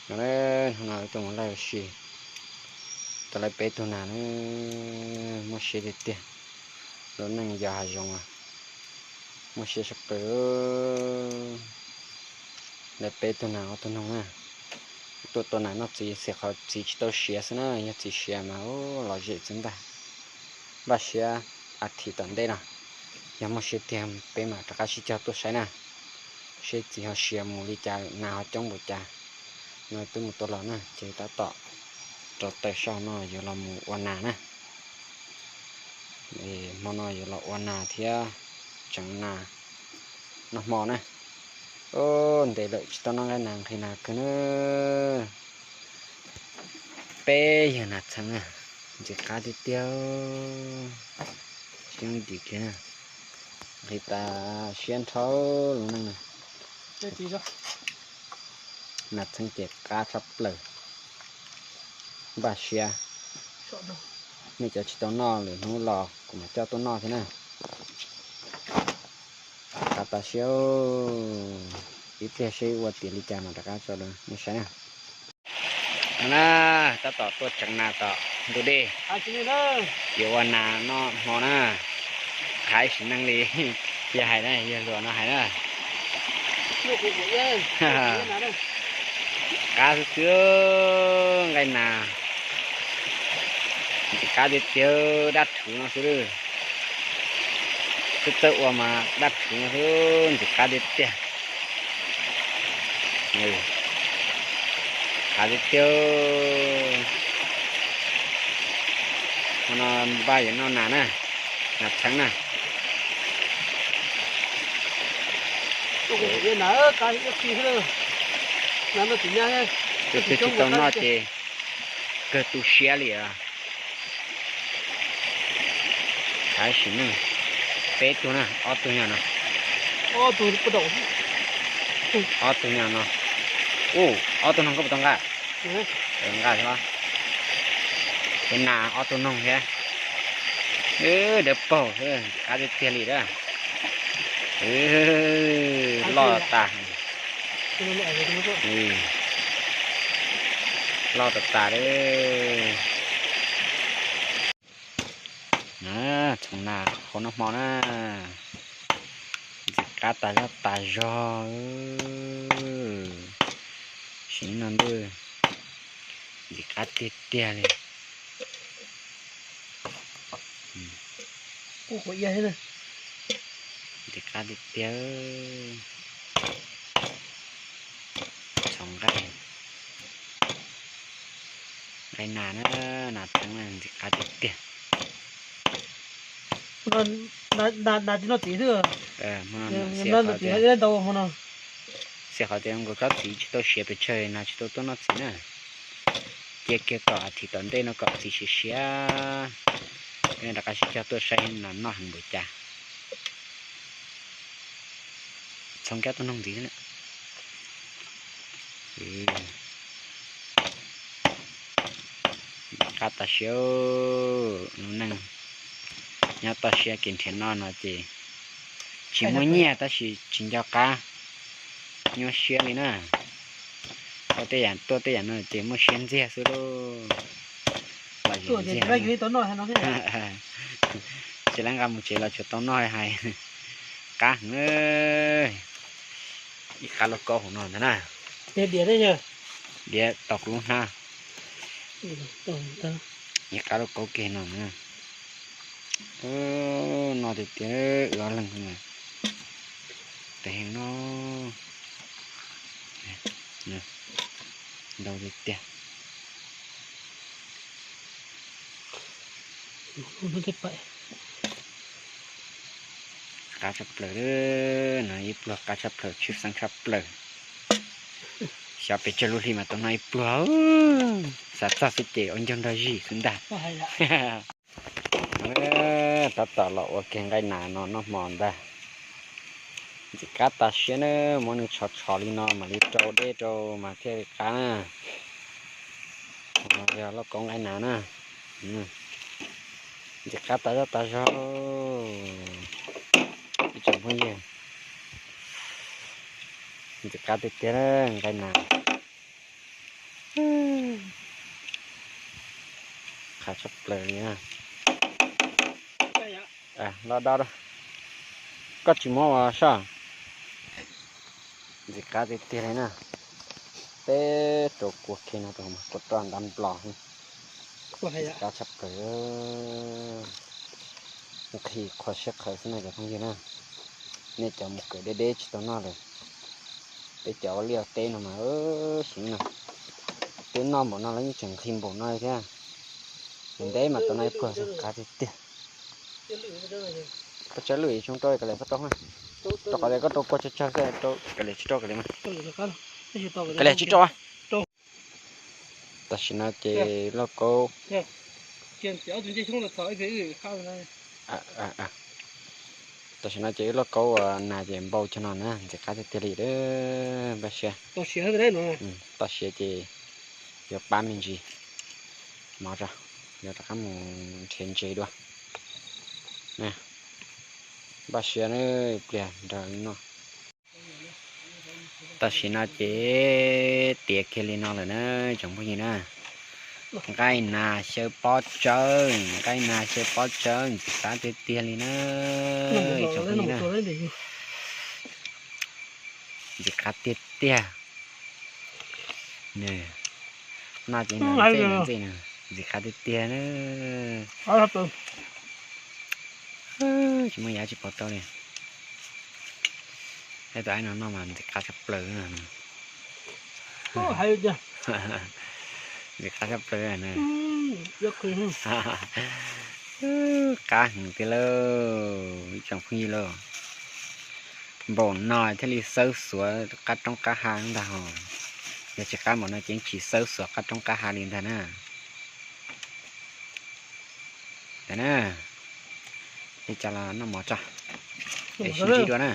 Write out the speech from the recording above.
Hnub no tuaj mus laij ua si, tau lawv peb tug nas na, muaj siab tiag tiag. Lub neej yos hav zoov muaj siab tshaj plaws. Lawv peb tug nas ob tug noog na, tuaj tua nas noj txiv, xwm qhov txiv tsis tau siav xwb na, yog txiv siav mas lom zem xwb ntag. Npaj siab a thim tom ntej no, yog muaj siab tiag peb mam rov qab sib cog tuaj saib na, seb txiv ho siav mus li cas, nas ho coob npaum cas. No twb mus tua los na, ces tab tom rau taws sab no yuav los mus ua nas na. Hmo no yuav los ua nas thiab tseev nas noj hmo na. Ntev lawm tsis tau noj nqaij nas nqhis nas kawg na. Peb yawg nas txheeb na, ntxim qab tiag tiag. Siab ntim kiag na, nqhis tas siab nrhau lub neej na. Nas txheeb ces qab tshaj plaws. Npaj siab, nej cov tsis tau noj lwm hnub los kuv mam coj tuaj noj thiab na. Qab tas siab, ib pliag seb ua tiav li cas mas rov qab tso rau nej saib na. No na, tab tom tuaj tseev nas tom ntug dej, yuav ua nas noj hmo na. Qab sim neej li yawg hais na, yawg hluas no hais na. Qab xwb xwb, nqaij nas ntxim qab tiag tiag, dab rhuv no xwb. Twb txawj ua mas dab rhuv no xwb, ntxim qab tiag tiag. Qab tiag tiag. Hmo no npaj yuav noj nas na, nas txheeb na. Tus twg tsis tau noj ces kawg tu siab li os. Qab sim neej, peb tug na, ob tug nyom no. Ob tug nyom no. Ub, ob tug noog koj puas tau nqa? Nqa thiab los? Ces nas ob tug noog thiab. Dawb paug, qab tiag tiag li a. Loj tas. Loj tas tas li. Txhoov nas hauv noj hmo na. Ntxim qab tas zog tas zog. Sim no ntuj, ntxim qab tiag tiag li. Ntxim qab tiag tiag. Txhoov nqaij, nqaij nas na, nas txheeb na, ntxim qab tiag tiag. Nas tsis noj txiv xwb. Xiam qhov tias nkaus tsob txiv tsis tau siav pes tsawg nas tsis tau tuaj noj txiv na. Cia kiag kom a thim tom ntej no kom txiv siav siav, rov qab sib cog tuaj saib nas noj heev npaum cas. Txhoov kab tuaj noog ntxiv na. Qab tas siab, lub neej nyob toj siab kev nrhiav noj no ces tsis muaj nyiaj tab sis tsis nco qab nyuaj siab li na. Tuaj tej yam, tuaj tej yam no ces muaj siab ntxiag xwb lauj. Tsis lab nqa mus tsev los tsuas tau noj hais. Qab heev, ib qab lauj kaub hauv no ntag na. Diav tau kuv lub hnab. Ib qab lauj kaub kiag no na. Noj tiag tiag, wb ob leeg xwb na. Tes heev no. Ntau tiag tiag. Qab tshaj plaws, no ib pluag qab tshaj plaws, tshwj xeeb tshaj plaws. Xyov pes tsawg lub hli mas tau noj ib pluag. Xav txog xwb ces ua ncaug nrog zis xwb ntag. Tab tom los ua kiag nqaij nas no noj hmo ntag. Ntxim qab tas siab na, muab nws tshov tshov li no mam li rau dej rau mas thiaj li qab na. Yog lauj kaub nqaij nas na. Ntxim qab tas zog tas zog. Ib tsoom phooj ywg, ntxim qab tiag tiag nqaij nas. Tshaj plaws li na. Los do, koj tsis muab ua soj. Ntxim qab tiag tiag li na. Peb rau kua khi no rau mas kua roj ntab nplos. Ntxim qab tshaj plaws. Nqhis qhuav siab qhawv xwb na cov phooj ywg na. Nej cov mus kawm deb deb tsis tau noj lawm. Peb cov ua liaj ua teb no mas xyov no, twb noj npaum no los yeej tseem nqhis npaum no thiab. Ntev mas tau no ib pluag xwb, qab tiag tiag. Koj tsaws lwj tsoo rau, kav liam txhob rau, rau qhov tias koj rau kua tsawg tsawg xwb, kav liam tsis rau kav liam mas. Kav liam tsis rau. Tam sim no ces lauj kaub, tam sim no ces wb lauj kaub uas nas ces npau cog no na, ntxim qab tiag tiag li. Npaj siav, toj siav ces yuav pab me ntsis mov tso, yuav rov qab mus nrhiav ntses dua. Npaj siav na, pliag nrog noj. Tam sim no ces tiav kiag li no lawm na tsoom phooj ywg na. Nqaij nas xyaw pob tsawb, nqaij nas xyaw pob tsawb ntxim qab tiag tiag li na tsoom phooj ywg na. Ntxim qab tiag tiag. Noj ces ntxim qab tiag tiag na. Tsis muaj yam tsis pom tau li. Ib tug aib no noj mas ntxim qab tshaj plaws. Ntxim qab tshaj plaws na. Qab heev tiag lauj ib tsoom phooj ywg lauj. Npaum no thiaj li xawb xuav qab roob qab hav ntag hos. Yog tsis qab npaum no ces tsis xawb xuav qab roob qab hav li ntag na. Tam na, li cas los noj mov tso, es sib ntsib dua na.